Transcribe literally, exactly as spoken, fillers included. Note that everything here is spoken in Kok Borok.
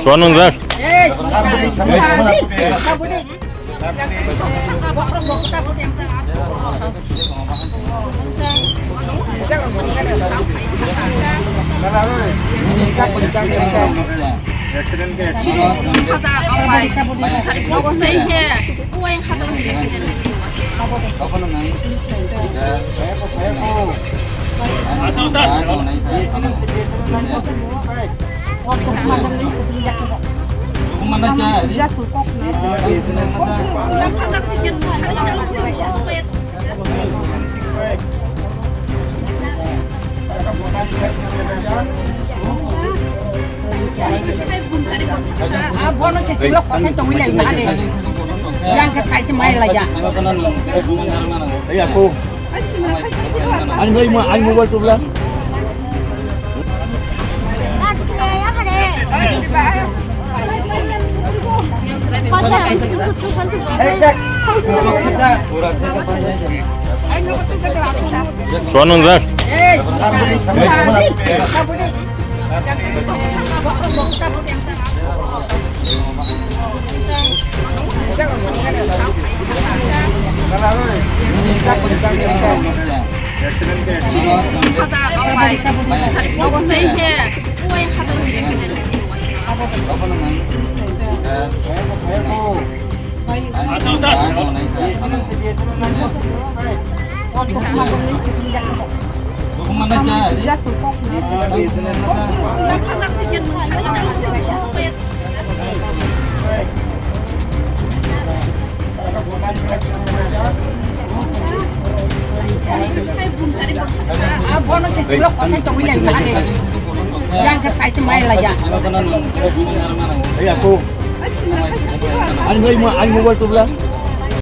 Chuan nung jak. Accident ke accident. Bono se chilo kothai tongwi lai mani. Yang khe sai se mai lai ya. Iya ko. Ani mo ani mobile tubla. Chuan nung jak. Bono se chilo kothai tongwi lai mani. Yang khe sai se mai lai ya. Iya ko. Ani mo ani mobile tubla.